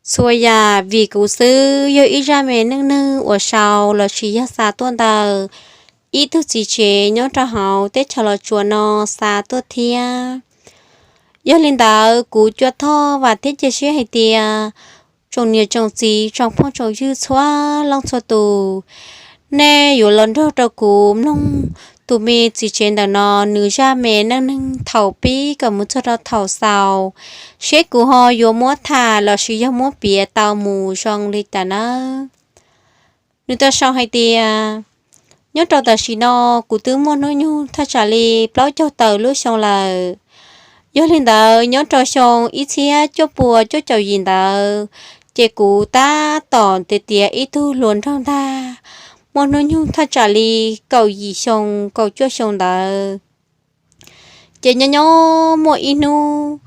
Txhua yam vim kuv xwb yog ib zaj me neej neeg uas sau los sis yog xa tuaj ntawm ib tug txiv tsev nyob rau hauv teb chaws Los Tsuas no xa tuaj thiab. Yog li ntawd kuv cua thoj vam thiab cia siab hais tias tsoom niam tsoom txiv tsoom phooj tsoom ywg txhua leej txhua tus, nej yuav los nrog rau kuv mloog tus me txiv tsev ntawm no nws zaj me neej neeg thaum pib kom mus txog rau thaum xaus, seb kuv ho yuav muab tham los sis yog muab piav tau mus zoo li cas nawb. Nws tau sau hais tias, nyob rau tam sim no kuv twb muaj hnub nyoog thaj tsam li plaub caug tawm lub xyoo lawm. Yog li ntawd nyob rau xyoo ib txhiab cuaj pua cuaj caum yim ntawd, ces kuv tab tom tiav tiav ib tug hluas nraug ntag, muaj hnub nyoog thaj tsam li kaum yim xyoo kaum cuaj xyoo ntawd. Ces nyob nyob muaj ib hnub,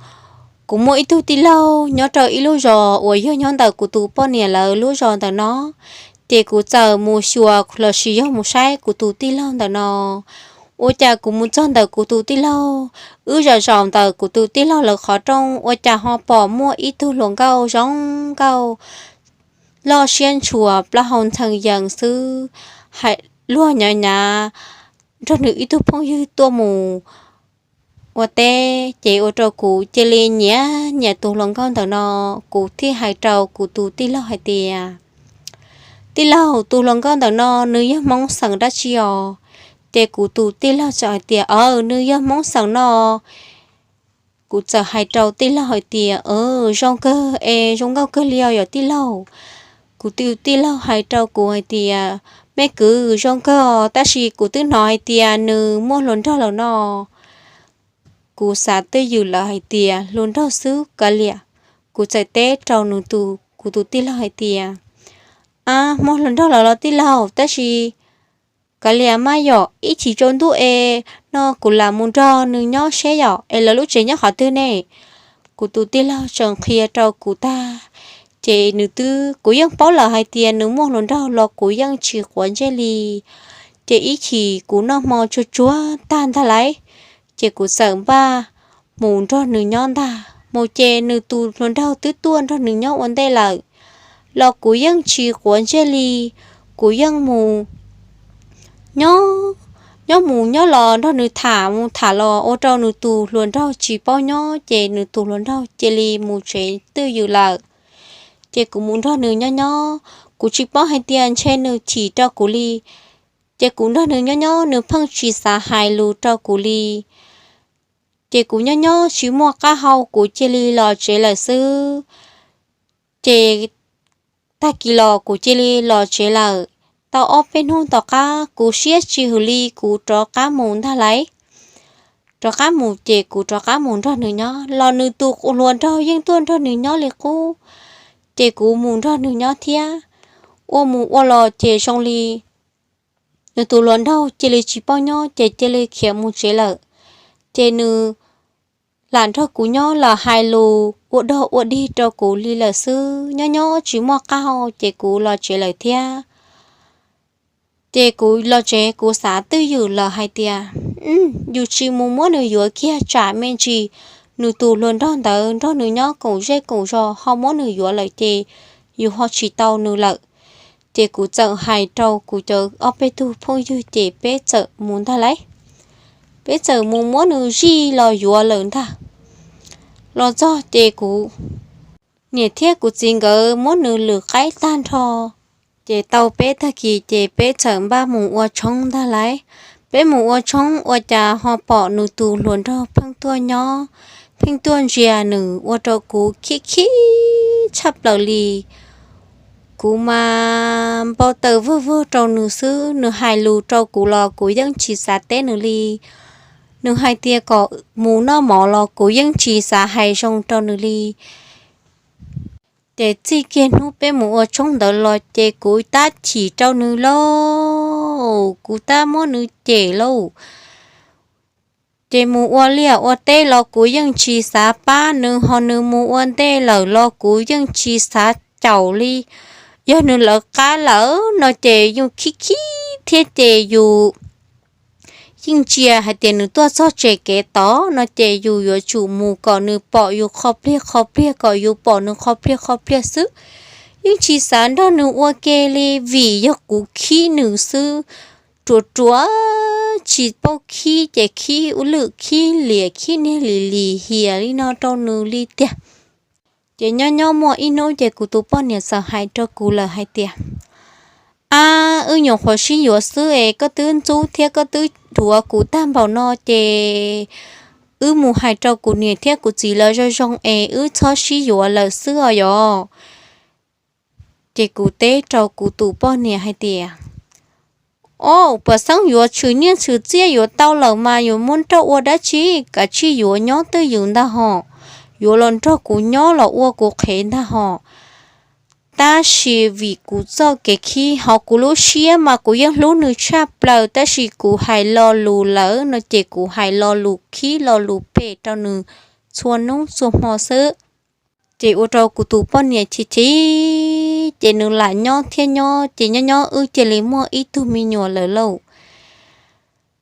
kuv muaj ib tug tij laug nyob rau ib lub zos uas yog nyob ntawm kuv tus poj niam lawv lub zos ntawm no. Ces kuv txawm mus xyuas los sis yog mus saib kuv tus tij laug ntawm no. Ua cas kuv mus txog ntawm kuv tus tij laug, wb zaum zaum ntawm kuv tus tij laug lawv qhov rooj ua cas ho pom muaj ib tug hluas nkauj zoo nkauj, loj siab ntshua plaub hau ntxhee yees xwb, hais luag nyav nyav nrog nws ib tug phooj ywg tuaj mus ua teb. Ces ua rau kuv cia li nyiam nyiam tus hluas nkauj ntawm no. Kuv thiaj hais rau kuv tus tij laug hais tias, tij laug, tus hluas nkauj ntawm no nws yog Hmoob xeem dab tsi os? Ces kuv tus tij laug txawm hais tias, aw, nws yog Hmoob xeem no. Kuv txawm hais rau tij laug hais tias, zoo kawg es zoo nkauj kawg li os yom tij laug. Kuv tus tij laug hais rau kuv hais tias, me kwv, zoo kawg os, tab sis kuv twb hnov hais tias nws muaj hluas nraug lawm no. Kuv xav twj ywm lawm hais tias hluas nraug xwb kav liam. Kuv txawm teb rau nws tus, kuv tus tij laug hais tias, ab, muaj hluas nraug lawm los tij laug, tab sis kav liam mas yom, ib chim tsaus ntuj es no kuv lam mus nrog nws nyob seb yom, es lawv lub tsev nyob qhov twg ne? Kuv tus tij laug tseem qhia rau kuv tag, ces nws twb, kuv yeej paub lawm hais tias nws muaj hluas nraug los kuv yeej tsis quav ntsej li. Ces ib chim kuv noj hmo tsuag tsuag tag ntag lauj, ces kuv txawm npaj mus nrog nws nyob ntag. Mus ces nws tus hluas nraug twb tuaj nrog nws nyob ua ntej lawm, los kuv yeej tsis quav ntsej li. Kuv yeej mus nyob, nyob mus nyob los nrog nws tham mus tham los ua rau nws tus hluas nraug tsis paub nyob, ces nws tus hluas nraug cia li mus tsev twj ywm lawm. Ces kuv mus nrog nws nyob nyob, kuv tsis paub hais tias ntshe nws chim rau kuv li. Ces kuv nrog nws nyob nyob nws pheej tsis xav hais lus rau kuv li. Ces kuv nyob nyob tsis muaj qab hau kuv cia li los tsev lawm xwb. Ces tag kis los kuv cia li los tsev lawm. Tau ob peb hnub tom qab kuv siab tsis hwm li kuv rov qab mus ntag lauj. Rov qab mus ces kuv rov qab mus nrog nws nyob los nws tus hluas nraug yeej tuaj nrog nws nyob li qub. Ces kuv mus nrog nws nyob thiab. Ua mus ua los ces zoo li nws tus hluas nraug cia li tsis paub nyob ces cia li khiav mus tsev lawm. Ces nws lam nrog kuv nyob los hais lus ua dog ua dig rau kuv li lawm xwb. Nyob nyob tsis muaj qab hau ces kuv los tsev lawm thiab. Ces kuv los tsev kuv xav twj ywm lawm hais tias, yus tsis mus muab nws yuav kiag tsam me ntsis nws tus hluas nraug ntawd nrog nws nyob koom zej koom zos ho muab nws yuav lawm ces yus ho tsis tau nws lawm. Ces kuv txawm hais rau kuv cov ob peb tug phooj ywg ces peb txawm mus ntag lauj. Peb txawm mus muab nws zij los yuav lawm ntag. Los txog ces kuv niam thiab kuv txiv nkawd muab nws lwm qaib tag nrho. Ces tau peb tag kis ces peb txawm npaj mus ua tshoob ntag lauj. Peb mus ua tshoob ua cas ho pom nws tus hluas nraug pheej tuaj nyob, pheej tuaj ntsia nws ua rau kuv khib khib tshaj plaws li. Kuv mas npau taws vog vog rau nws xwb, nws hais lus rau kuv los kuv yeej tsis xav teb nws li. Nws hais tias kom mus noj mov los kuv yeej tsis xav hais zoo rau nws li. Ces txij kiag hnub peb mus ua tshoob ntawd los ces kuv tab chim rau nws lauj, kuv tab muab nws cem lauj. Ces mus ua liaj ua teb los kuv yeej tsis xav pab nws, ho nws mus ua ntej lawm los kuv yeej tsis xav caum li. Yog nws lawv qab lawm no ces yus khib khib thiab ces yus yeej ntsia hais tias nws tuaj txog tsev kev tod no ces yus yuav tsum mus kom nws pom yus qhov pliag qhov pliag, kom yus pom nws qhov pliag qhov pliag xwb. Yeej tsis xav nrog nws ua ke li vim yog kuv khib nws xwb. Ruam ruam tsis paub khib ces khib ua lwj khib liam khib niag lis lis hiam li no rau nws li tiag. Ces nyob nyob muaj ib hnub ces kuv tus poj niam txawm hais rau kuv lawm hais tias, Ab, wb nyuam qhuav sib yuav xwb es koj twb ntxub thiab koj twb dhuav kuv tag npaum no ces wb mus hais rau kuv niam thiab kuv txiv lawv zoo zoo es wb txhob sib yuav lawm xwb os yom. Ces kuv teb rau kuv tus poj niam hais tias, Au, puas xeeb yuav tshwm nyiaj tshwm txiaj yuav tau lawm mas yuav muab nrauj ua dab tsi, kav tsij yuav nyob twj ywm ntag hos, yuav los nrog kuv nyob los ua kuv qhev ntag hos. Tab sis vim kuv txoj kev khib hos kuv lub siab mas kuv yeej hlub nws tshaj plaws, tab sis kuv hais lo lus lawm no ces kuv hais lo lus khib lo lus phem rau nws txhua hnub txhua hmo xwb. Ces ua rau kuv tus poj niam chim chim, ces nws lam nyob thiab nyob, ces nyob nyob wb cia li muaj ib tug me nyuam lawm lauj.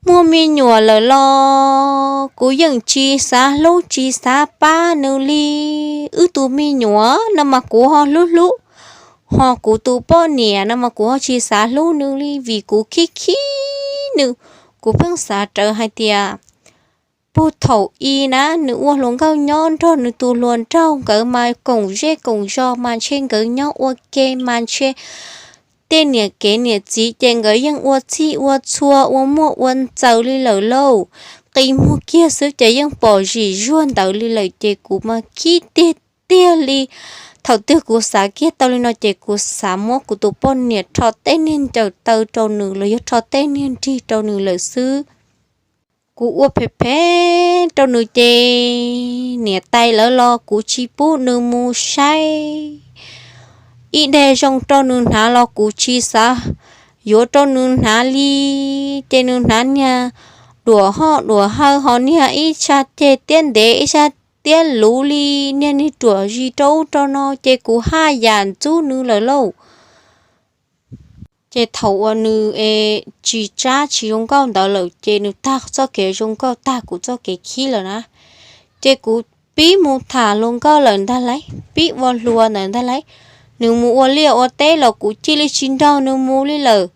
Muaj me nyuam lawm los kuv yeej tsis xav hlub tsis xav pab nws li. Wb tus me nyuam no mas kuv ho hlub hlub, ho kuv tus poj niam no mas kuv ho tsis xav hlub nws li vim kuv khib khib nws. Kuv pheej xav rawv hais tias, puag thaum i na nws ua hluas nkauj nyob nrog nws tus hluas nraug nkawd mas koom zej koom zos mas ntshe nkawd nyob ua ke mas ntshe tej niam kev niam txiv ces nkawd yeej ua txhij ua txhua ua muaj ua ntxaws li lawm lauj. Qi muag kiag xwb ces yeej pom zim zuag ntawd li lawm ces kuv mas khib tiag tiag li. Thaum twg kuv xav kiag tau li no ces kuv xav muab kuv tus poj niam rho tej niag ncaws taw rau nws los yog rho tej niag nrig rau nws lawm xwb. Kuv ua phem phem rau nws ces niam tais lawv los kuv tsis pub nws mus saib. Ib daim zoo rau nws hnav los kuv tsis xav yuav rau nws hnav li. Ces nws hnav niag duam hoj duam haw ho niag ib sab ceg tiab ntev ib sab tiab luv li, niag niag ruam zis rau ub rau no ces kuv haj yam ntxub nws lawm lauj. Ces thaum uas nws es tsis tsab tsis zoo nkauj ntawd lawm ces nws tag txoj kev zoo nkauj tag kuv txoj kev khib lawm na. Ces kuv pib mus tham hluas nkauj lawm ntag lauj, pib ua hluas ntawd ntag lauj. Nws mus ua liaj ua teb los kuv cia li tsis nrog nws mus li lawm.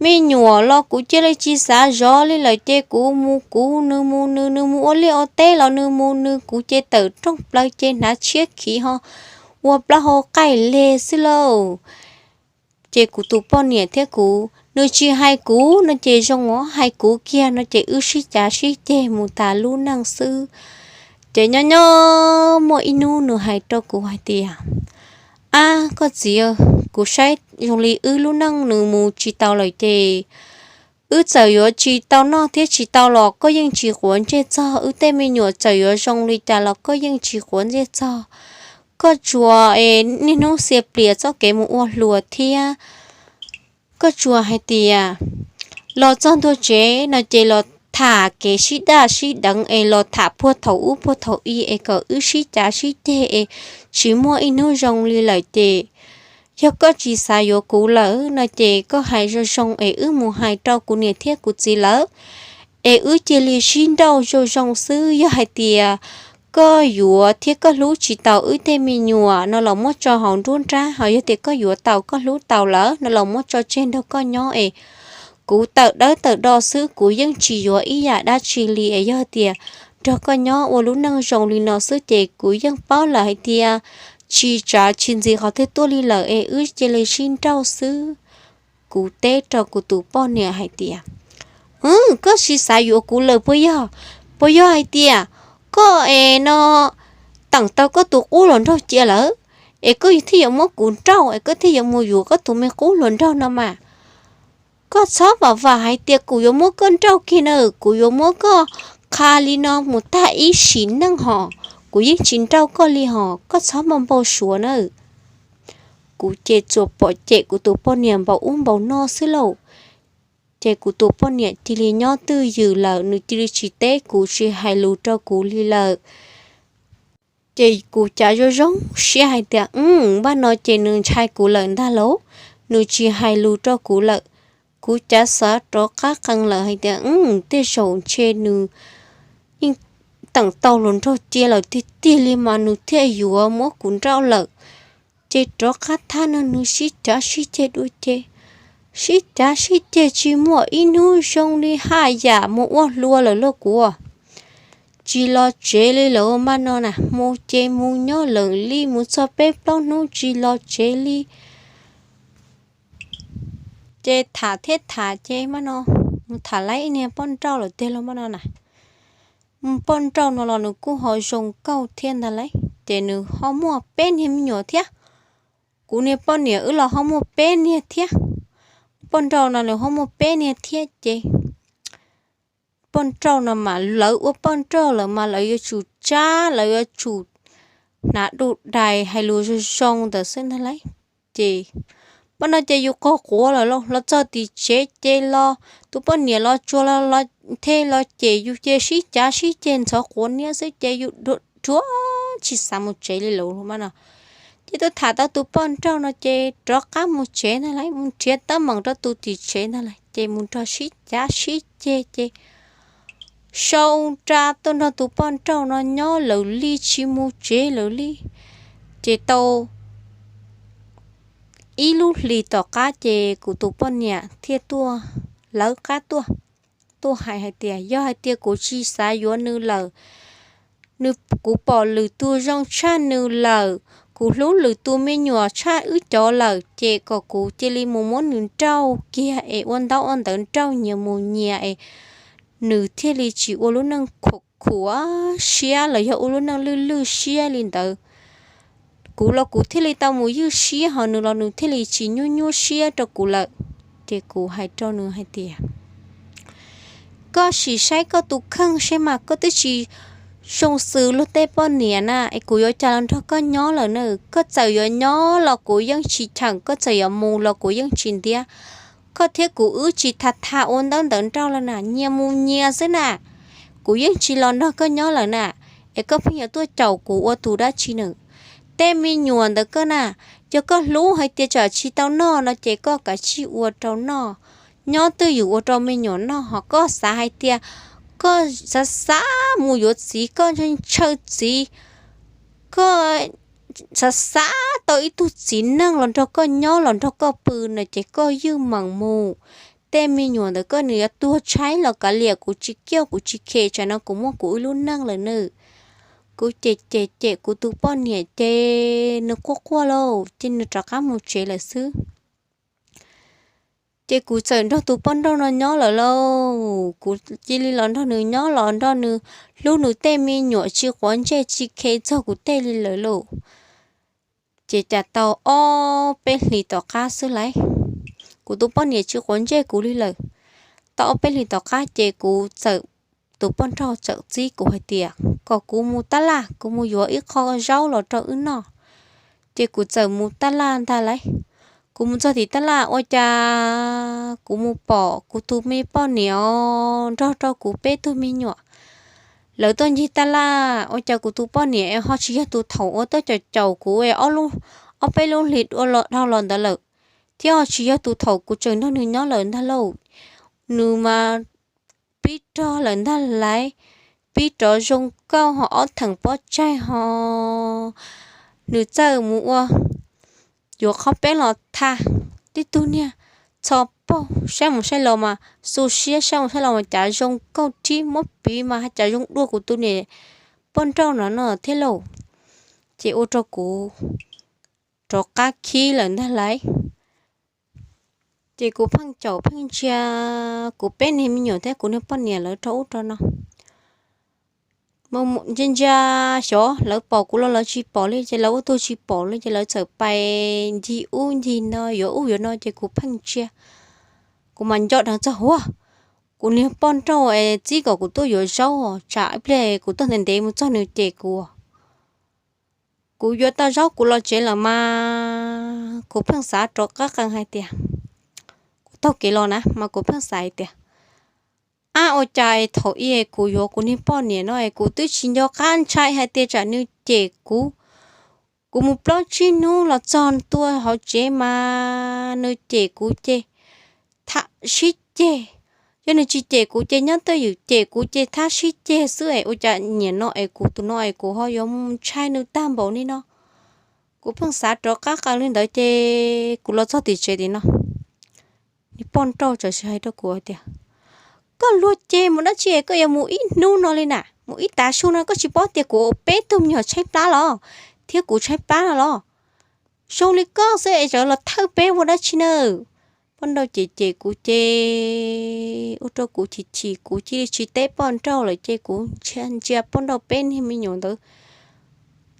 Me nyuam los kuv cia li tsis xav zov li lawm ces kuv mus kuv, nws mus nws, nws mus ua liaj ua teb los nws mus nws, kuv ces tawm rooj plaws ces hnav tshiab khiv ho ua plaub hau qaij leg xwb lauj. Ces kuv tus poj niam thiab kuv, nws tsis hais kuv no ces zoo os, hais kuv kiag no ces wb sib cav sib ceg mus tas lub neej xwb. Ces nyob nyob muaj ib hnub nws hais rau kuv hais tias, Ab koj txiv, kuv saib zoo li wb lub neej nws mus tsis tau lawm ces wb txawm yuav tsis tau noj thiab tsis tau los koj yeej tsis quav ntsej txog, wb tej me nyuam txawm yuav zoo li cas los koj yeej tsis quav ntsej txog. Koj tsuas es niaj hnub xia plias txoj kev mus ua hluas thiab. Koj tsuas hais tias los txog ntua tsev no ces los tham kev sib daj sib deev es los tham puag thaum ub puag thaum i es kom wb sib cav sib ceg es tsis muaj ib hnub zoo li lawm ces yog koj tsis xav yuav kuv lawm no ces koj hais zoo zoo es wb mus hais rau kuv niam thiab kuv txiv lawv es wb cia li sib nrauj zoo zoo xwb. Yog hais tias koj yuav thiab koj hlub tsis tau wb tej me nyuam no los muab tso hauv nruab nrab, ho yog tias koj yuav tau koj hlub tau lawm no los muab tso tseg nrog koj nyob es kuv tawm dawb tawm do xwb, kuv yeej tsis yuav ib yam dab tsi li es yog tias nrog koj nyob ua lub neej zoo li no xwb ces kuv yeej paub lawm hais tias tsis tsav tsis ntxiv qhov twg tuaj li lawm es wb cia li sib nrauj xwb. Kuv teb rau kuv tus poj niam hais tias, Koj tsis xav yuav kuv lawm puas yog? Puas yog hais tias koj es no teem tau koj tus qub hluas nraug cia lawm es koj thiaj yuav muab kuv nrauj es koj thiaj yuav mus yuav koj tus me qub hluas nraug no mas? Koj txhob vam vam hais tias kuv yuav muab koj nrauj kiag na, kuv yuav muab koj qha li no mus tag ib sim neej hos kuv yeej tsis nrauj koj li hos, koj txhob npau npau suav na. Kuv ces tsuas pom cem kuv tus poj niam npaum ub npaum no xwb lauj. Ces kuv tus poj niam cia li nyob twj ywm lawm, nws cia li tsis teb kuv tsis hais lus rau kuv li lawm. Ces kuv cav zoo zoo siab hais tias, Npaj no ces nws ntshai kuv lawm ntag lauj, nws tsis hais lus rau kuv lawm. Kuv cav xav rov qab qees lawm hais tias tej zaum ntshe nws yeej teem tau hluas nraug cia lawm tiag tiag li mas nws thiaj yuav muab kuv nrauj lawm. Ces rov qab thab no nws sib cav sib ceg dua ces sib cav sib ceg tsis muaj ib hnub zoo li, haj yam mus ua hluas lawm lauj kuv. Tsis los tsev li lawm mas no na, mus ces mus nyob lawm li mus txog peb plaub hnub tsis los tsev li. Ces tham thiab tham ces mas no mus tham laib niag poj nrauj lawm tiag los mas no na. Mus poj nrauj no los nws kuj ho zoo nkauj thiab ntag lauj, ces nws ho muaj peb niag me nyuam thiab. Kuv niag poj niam wb los ho muaj peb niag thiab. Poj nrauj no nws ho muaj peb niag thiab ces poj nrauj no mas lawv ua poj nrauj lawm mas lawv yuav tsum tsab, lawv yuav tsum hnav du dais hais lus zoo zoo ntawd xwb ntag lauj. Ces poj no ces yus qaug quav lawm lauj, los txog tim tsev ces los tus poj niam los tsuas los los the los ces yus ces sib cav sib ceg ntxhov quav niab xwb ces yus dhuav tsis xav mus tsev li lawm mas no. Ces tuaj tham tau tus poj nrauj no ces rov qab mus tsev ntag lauj, mus nrhiav teeb meem rau tus tim tsev ntag lauj, ces mus nrog sib cav sib ceg ces sau nra tuaj nrog tus poj nrauj no nyob lawm li tsis mus tsev lawm li. Ces tau ib lub hlis tom qab ces kuv tus poj niam thiaj tuaj lawv qab tuaj, tuaj hais hais tias yog hais tias kuv tsis xav yuav nws lawm, nws, kuv pom lwm tus zoo tshaj nws lawm, kuv hlub lwm tus me nyuam tshaj wb cov lawm ces kom kuv cia li mus muab nws nrauj kiag es ua ntaub ua ntawv nrauj nyias mus nyias es nws thiaj li tsis ua lub neej khuam khuam siab los yog ua lub neej lwj lwj siab li ntawd. Kuv los kuv thiaj li tau mus ywj siab, ho nws los nws thiaj li tsis nyuaj nyuaj siab rau kuv lawm. Ces kuv hais rau nws hais tias, koj sim saib koj tus kheej seb mas koj twb tsis zoo xws luag tej poj niam na, es kuv yuav cas los nrog koj nyob lawm na. Koj txawm yuav nyob los kuv yeej tsis cheem, koj txawm yuav mus los kuv yeej tsis ntiab. Koj thiab kuv wb tsis tham tham ua ntaub ntawv nrauj los na, nyias mus nyias xwb na. Kuv yeej tsis los nrog koj nyob lawm na, es koj pheej yuav tuaj caum kuv ua tus dab tsi na? Tej me nyuam ntawd koj na, yog koj hlub hais tias tsam tsis tau noj no ces koj kav tsij ua rau noj, nyob twj ywm ua rau me nyuam noj. Ho koj xav hais tias koj xav xav mus yuav txiv, koj ntshaw txiv, koj xav xav tau ib tug txiv neej los nrog koj nyob los nrog koj pw no ces koj ywj meem mus. Tej me nyuam ntawd koj nws yuav tuag tshaib los kav liam, kuv tsis kiaj kuv tsis khem, tsam no kuv muaj kuv ib lub neej lawm nawb. Kuv cem cem cem kuv tus poj niam ces nws quaj quaj lauj, ces nws rov qab mus tsev lawm xwb. Ces kuv txawm nrog tus poj nrauj no nyob lawm lauj, kuv cia li los nrog nws nyob los nrog nws hlub nws tej me nyuam tsis quav ntsej tsis khe txog kuv tej li lawm lauj. Ces cas tau ob peb hlis tom qab xwb lauj, kuv tus poj niam tsis quav ntsej kuv li lawm. Tau ob peb hlis tom qab ces kuv txawm, tus poj nrauj txawm txib kuv hais tias kom kuv mus tab laj, kuv mus yuav ib qho zaub los rau wb noj. Ces kuv txawm mus tab laj ntag lauj. Kuv mus txog tim tab laj ua cas kuv mus pom kuv tus me poj niam nrog rau kuv peb tug me nyuam, lawv tuaj ncig tab laj. Ua cas kuv tus poj niam ho tsis yog tus thaum uas tuaj caum caum kuv es ob peb lub hlis dhau los ntawd lawm, thiab ho tsis yog tus thaum kuv tseem nrog nws nyob lawm ntag lauj. Nws mas pib rog lawm ntag lauj, pib rov zoo nkauj ho ob theem pob tsaig ho. Nws txawj mus ua, yuav qhov peb los tha, tib tug niag txho paug, saib mus saib los mas xu siab, saib mus saib los mas cas zoo nkauj rib, muab piv mas cas zoo dua kuv tus niam poj nrauj no no thiab lauj. Ces ua rau kuv rov qab khib lawm ntag lauj. Ces kuv pheej caum pheej ntsia kuv peb niag me nyuam thiab kuv niag poj niam lawv rau ub rau no. Ntsia ntsia xyov lawv pom kuv los lawv tsis pom li, ces lawv ua tug tsis pom li, ces lawv txawm pais ncig ub ncig no yuav ub yuav no, ces kuv pheej ntsia. Kuv mas nco dheev txog huab, kuv niag poj nrauj es txib kom kuv tuaj yuav zaub, tsam ib pliag kuv tuaj ntev ntev mus txog nws cem kuv. Kuv yuav tau zaub kuv los tsev lawm mas kuv pheej xav rov qab qees hais tias, kuv taug kev los na mas kuv pheej xav hais tias, ab, ua cas thaum ub kuv yuav kuv niag poj niam no es kuv twb tsis nco qab ntshai hais tias tsam nws cem kuv. Kuv mus plaub tsib hnub los txog tuaj hauv tsev mas nws cem kuv ces thab sib ceg. Yog nws tsis cem kuv ces nyob twj ywm, cem kuv ces thab sib ceg xwb es ua cas nim no es kuv tus no es kuv ho yuav mus ntshai nws tag npaum li no. Kuv pheej xav rov qab qw li ntawd ces kuv los txog tim tsev tim no, niag poj nrauj txawm hais rau kuv hais tias, koj luag ces mus dab tsi es koj yuav mus ib hnub no li na, mus ib tav su no koj tsis paub tias kuv peb tug me nyuam tshaib plab los, thiab kuv tshaib plab no los? Zoo li koj xwb es tseem los thawj peb ua dab tsi na? Poj nrauj cem cem kuv ces ua rau kuv chim chim, kuv cia li tsis teb poj nrauj lawm ces kuv ntsia poj nrauj peb niag me nyuam ntawd,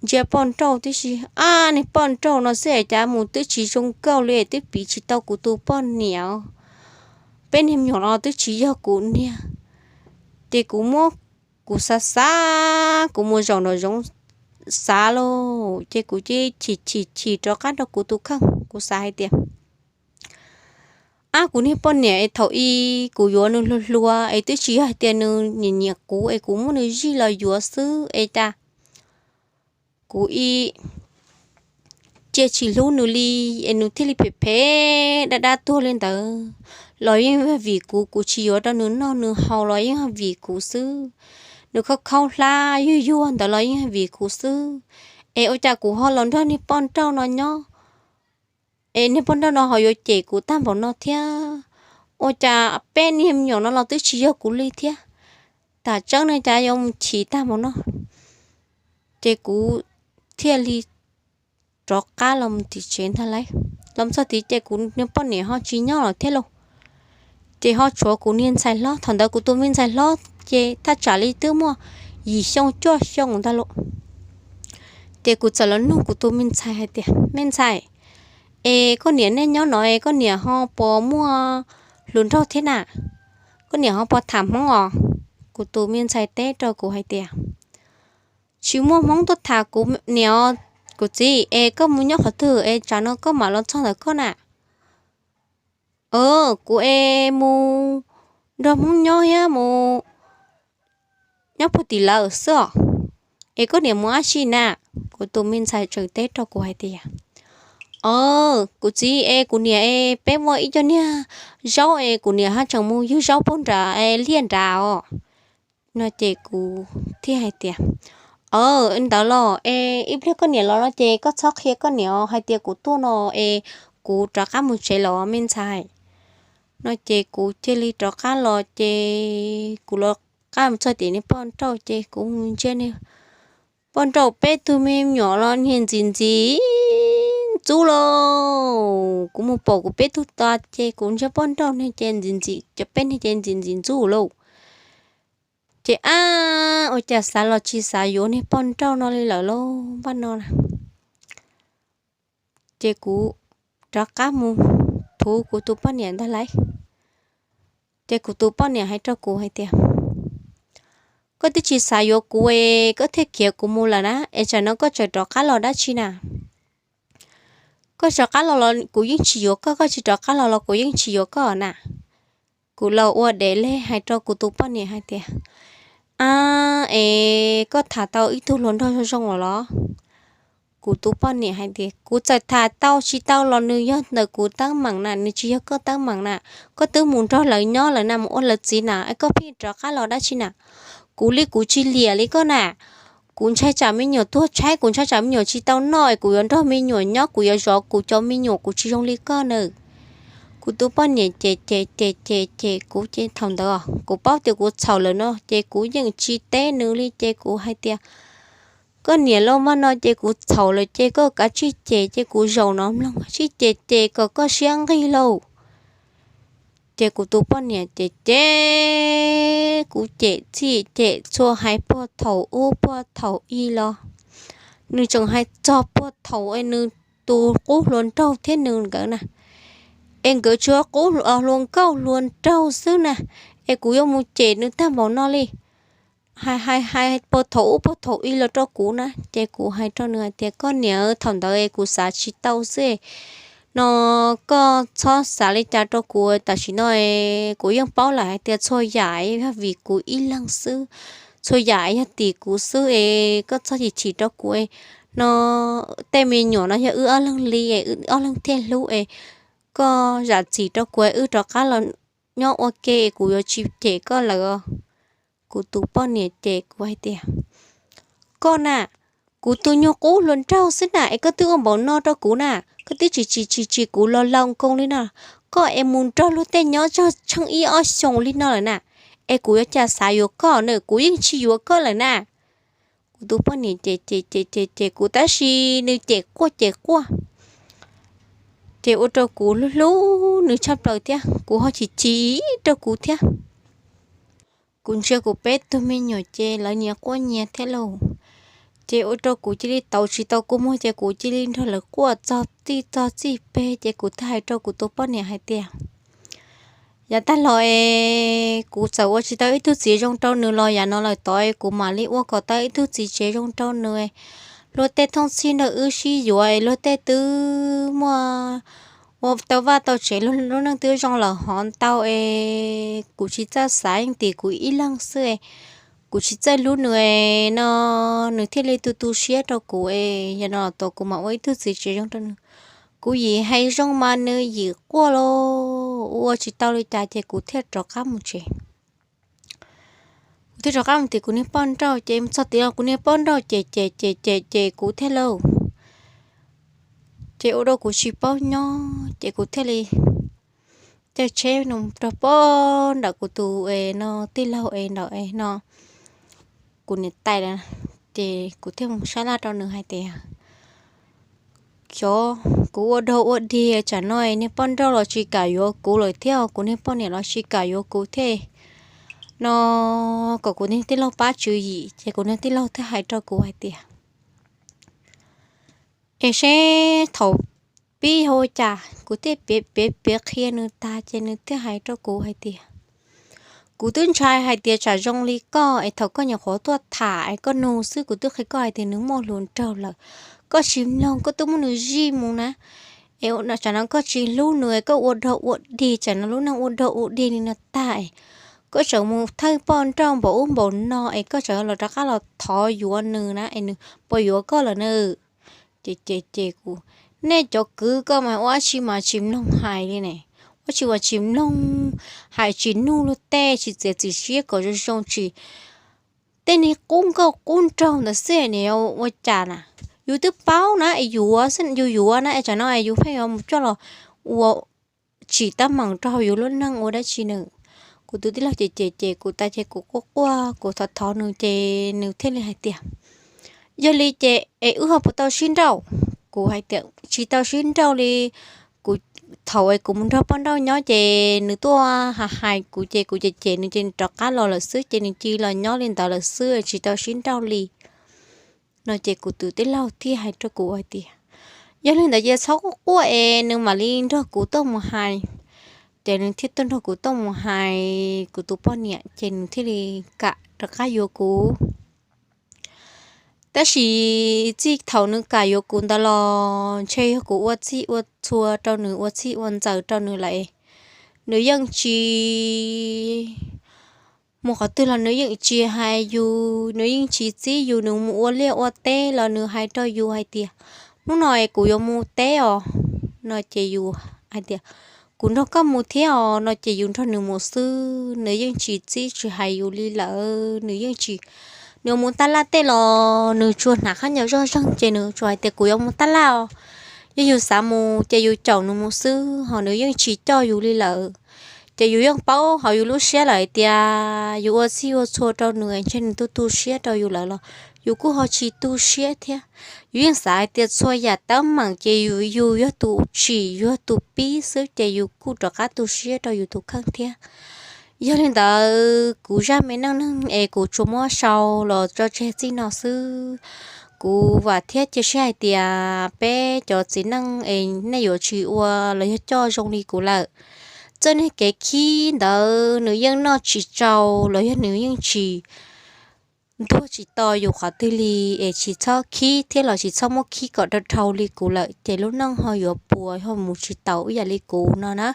ntsia poj nrauj tib si. Ab, niag poj nrauj no xwb es cas mus twb tsis zoo nkauj li, twb piv tsis tau kuv tus poj niam, peb niag me nyuam los twb tsis yog kuv niag. Ces kuv muab, kuv xav xav, kuv mus zaum nraum zoov xav lauj, ces kuv cia li chim chim chim rov qab rau kuv tus kheej, kuv xav hais tias, ab, kuv niag poj niam es thaum ub kuv yuav nws hluas hluas es twb tsis yog hais tias nws nyiam nyiam kuv es kuv muab nws zij los yuav xwb es cas kuv ib cia tsis hlub nws li es nws thiaj li phem phem dab dab tuag li ntawd los yeej vim kuv, kuv tsis yuav rau nws noj nws haus los yeej vim kuv xwb. Nws khaub khaub hlab yuag yuag ntawd los yeej vim kuv xwb. Es ua cas kuv ho los nrog niag poj nrauj no nyob, es niag poj nrauj no ho yuav cem kuv tag npaum no thiab? Ua cas peb niag me nyuam no los twb tsis yog kuv li thiab? Tam tseeb no cas yuav mus chim tag npaum no? Ces kuv thiaj li rov qab los mus tim tsev ntag lauj. Los txog tid ces kuv niag poj niam ho tsis nyob lawm thiab lauj. Ces ho tshuav kuv niag ntxhais hlob, thaum ntawd kuv tus me ntxhais hlob ces thaj tsam li twb muaj yim xyoo cuaj xyoo ntag lauj. Ces kuv txawm los nug kuv tus me ntxhais hais tias, me ntxhais, es koj niam nej nyob no es koj niam ho puas muaj hluas nraug thiab na? Koj niam ho puas tham Hmoob os? Kuv tus me ntxhais teb rau kuv hais tias, tsis muaj Hmoob tuaj tham kuv niam os. Kuv txiv, es koj mus nyob qhov twg es tsam no koj mam los txog ntawm koj na? Kuv es mus nrog Hmoob nyob thiab mus nyob puag tim lawm xwb os. Es koj niam mus dab tsi na? Kuv tus me ntxhais tseem teb rau kuv hais tias, o, kuv txiv es kuv niam es peb muaj ib co niag zaub es kuv niam ho tseem mus ywg zaub puag nram liaj nrad os. No ces kuv thiaj hais tias, o, ntawd los es ib pliag koj niam los no ces koj txhob qhia koj niam hais tias kuv tuaj no es kuv rov qab mus tsev los me ntxhais. No ces kuv cia li rov qab los ces kuv los qab mus txog tim niag poj nrauj ces kuv mus ntsia niag poj nrauj peb tug me nyuam los niag ntxim ntxim ntxub lauj. Kuv mus pom kuv peb tug tas ces kuv ntsia poj nrauj niag ces ntxim ntxim, cov peb niag ces ntxim ntxim ntxub lauj. Ces ab, ua cas xav los tsis xav yuav niag poj nrauj no li lawm lauj npaj no na. Ces kuv rov qab mus thuv kuv tus poj niam ntag lauj. Ces kuv tus poj niam hais rau kuv hais tias, koj twb tsis xav yuav kuv es koj thiaj khiav kuv mus lawm na, es tsam no koj tseem rov qab los dab tsi na? Koj rov qab los los kuv yeej tsis yuav koj, koj tsis rov qab los los kuv yeej tsis yuav koj na. Kuv los ua dev li hais rau kuv tus poj niam hais tias, ab, es koj tham tau ib tug hluas nraug zoo zoo lawm los? Kuv tus poj niam hais tias, kuv txawm tham tau tsis tau los nws yog ntawm kuv teeb meem na, nws tsis yog koj teeb meem na. Koj twb mus nrog lawv nyob lawm na, mus ua lawv txiv na, es koj pheej rov qab los dab tsi na? Kuv li kuv tsis liam li koj na. Kuv ntshai tsam me nyuam tuag tshaib, kuv ntshai tsam me nyuam tsis tau noj es kuv yuav nrog me nyuam nyob, kuv yuav zov kuv cov me nyuam, kuv tsis zoo li koj na. Kuv tus poj niam cem cem cem cem cem kuv ces thaum ntawd kuv paub tias kuv txhaum lawm no ces kuv yeej tsis teb nws li ces kuv hais tias, koj niam lauj, npaj no ces kuv txhaum lawm ces koj kav tsij cem ces kuv zaum no mloog, kav tsij cem ces kom koj siab nqig lauj. Ces kuv tus poj niam ces cem kuv, cem txhij cem txhua, hais puag thaum ub puag thaum i los. Nws tseem hais txog puag thaum nws tus qub hluas nraug thiab nws nkawd na, es nkawd tsuas qub hluas nkauj hluas nraug xwb na, es kuv yuav mus cem nws tag npaum no li. Hais hais hais puag thaum ub puag thaum i los rau kuv na, ces kuv hais rau nws hais tias, koj niam, thaum ntawd kuv xav tsis tau xwb no, koj txhob xav li cas rau kuv, tam sim no kuv yeej paub lawm hais tias txhua yam yog vim kuv ib leeg xwb, txhua yam yog tim kuv xwb es koj txhob chim chim rau kuv no. Tej me nyuam no yog wb ob leeg li es wb ob leeg thiaj hlub es koj zam txim rau kuv es wb rov qab los nyob ua ke, kuv yuav tsis cem koj lawm. Kuv tus poj niam ces kuv hais tias, koj na, kuv tus nyuag qub hluas nraug xwb na es koj twb ua npaum no rau kuv na, koj twb tsis tsis tsis tsis kuv los laus nkoos li no, koj es mus nrog luag tej nyob txog tsheej ib ob xyoos li no lawm na, es kuv yuav cas xav yuav koj na, kuv yeej tsis yuav koj lawm na. Kuv tus poj niam ces ces ces ces ces kuv tab sis nws cem quaj cem quaj, ces ua rau kuv hlub hlub nws tshaj plaws thiab kuv ho chim chim rau kuv thiab. Kuv ntsia kuv peb tug me nyuam ces lawv nyias quaj nyias thiab lauj. Ces ua rau kuv cia li tau tsis tau kua muag ces kuv cia li nrog lawv quaj txog txij txog txij peg ces kuv thiaj hais rau kuv tus poj niam hais tias, yav tag los es kuv txawm ua tsis tau ib tug txiv zoo rau nws los yav no lawm tod es kuv mam li ua kom tau ib tug txiv tsev zoo rau nws. Luag tej thooj txhij nrog wb sib yuav es luag tej twb muaj ua tau vaj tau tsev, lub neej twb zoo lawm hov ntau es kuv tsis txawj xav, yeej tim kuv ib leeg xwb es kuv tsis txawj hlub nws no, nws thiaj li tu tu siab rau kuv es yog no los tod kuv mam ua ib tug txiv tsev zoo rau nws. Kuv yim hais zoo mas nws yim quaj los ua tsis tau li cas ces kuv thiaj rov qab mus tsev. Kuv thiaj rov qab mus tim kuv niag poj nrauj ces txog tid los kuv niag poj nrauj ces ces ces ces ces kuv thiaj lauj, ces ua rau kuv tsis paub nyob ces kuv thiaj li caij tsheb rau pem ntawm kuv tus es no tij laug es ntawm es no kuv niam tais lawm, ces kuv thiaj mus sab laj rau nws hais tias, xyov kuv ua dog ua dig tsam no niag poj nrauj los tsis kam yuav kuv lawm thiab kuv niag poj niam los tsis kam yuav kuv thiab no, kom kuv niag tij laug pab tswv yim. Ces kuv niag tij laug thiaj hais rau kuv hais tias, es seb thaum pib ua cas, kuv thiaj piav piav piav qhia nws tag ces nws thiaj hais rau kuv hais tias, kuv twb ntshai hais tias tsam zoo li koj es thaum koj nyuam qhuav tuaj tham es koj nug xwb kuv twb qhia koj hais tias nws muaj hluas nraug lawm, koj tsis mloog koj twb muab nws zij mus na. Es tsam no koj tsis hlub nws, koj ua dog ua dig, tsam no lub neej ua dog ua dig li no tag, koj tseem mus thawj poj nrauj npaum ub npaum no es koj tseem los rov qab los thov yuav nws na es nws puas yuav koj lawm na. Ces ces ces kuv, nej cov kwv koj mas ua dab tsi mas tsis mloog hais li ne, ua dab tsi mas tsis mloog hais, tsis nug luag tej, tsis txiav txim siab kom zoo zoo tsis, tej niag qub nkauj qub nraug ntawd xwb ne, ua cas na, yus twb paub na es yuav xwb, yus yuav na es tsam no es yus pheej yuav mus coj los ua tsim teeb meem rau hauv yus lub neej ua dab tsi na. Kuv tus tij laug ces ces ces kuv tas ces kuv quaj quaj kuv thov thov nws ces nws thiaj li hais tias, yog li ces es wb ho puas tau sib nrauj? Kuv hais tias tsis tau sib nrauj li. Kuv, thaum es kuv mus nrog poj nrauj nyob ces nws tuaj hais hais kuv ces kuv cem cem nws ces nws rov qab los lawm xwb ces nws cia li los nyob li ntawd lawm xwb tsis tau sib nrauj li no. Ces kuv tus tij laug thiaj hais rau kuv hais tias, yog li ntawd ces txhob quaj quaj es nws mam li nrog kuv tuaj mus hais. Ces nws thiaj tuaj nrog kuv tuaj mus hais kuv tus poj niam ces nws thiaj li kam rov qab yuav kuv. Tab sis txij thaum nws kam yuav kuv ntawd los ntshe yog kuv ua txhij ua txhua rau nws, ua txhij ua ntxaws rau nws lawm. Nws yeej tsis mus qhov twg los nws yeej tsis hais yus, nws yeej tsis txib yus, nws mus ua liaj ua teb los nws hais rau yus hais tias, hnub no es kuv yuav mus teb os no ces yus hais tias, kuv nrog koj mus thiab os no ces yus nrog nws mus xwb, nws yeej tsis txib tsis hais yus li lawm. Nws yeej tsis, nws mus taj laj tej los nws tsuas hnav khaub ncaws zoj zeeg ces nws tsuas hais tias kuv yuav mus taj laj os. Yog yus xav mus ces yus caum nws mus xwb ho nws yeej tsis coj yus li lawm. Ces yus yeej paub hauv yus lub siab lawm hais tias yus ua txhij ua txhua rau nws ntshe nws tu tu siab rau yus lawm los yus kuj ho tsis tu siab thiab. Yus yeej xav hais tias txhua yam teeb meem ces yus, yus yog tus tsim, yus yog tus pib xwb ces yus kuj rov qab tu siab rau yus tus kheej thiab. Yog li ntawd kuv zaj me neej neeg es kuv tsuas muab sau los tso tseg txij no xwb. Kuv vam thiab cia siab hais tias peb cov txiv neej es nej yuav tsis ua los yog coj zoo li kuv lawm. Txoj niag kev khib ntawd nws yeej noj tsis tsau los yog nws yeej tsis ntuag tsis to yus qhov twg li, es tsis txhob khib thiab los tsis txhob muab khib kom dhau dhau li kuv lawm ces lub neej ho yuav puas ho mus tsis taus ib yam li kuv no na.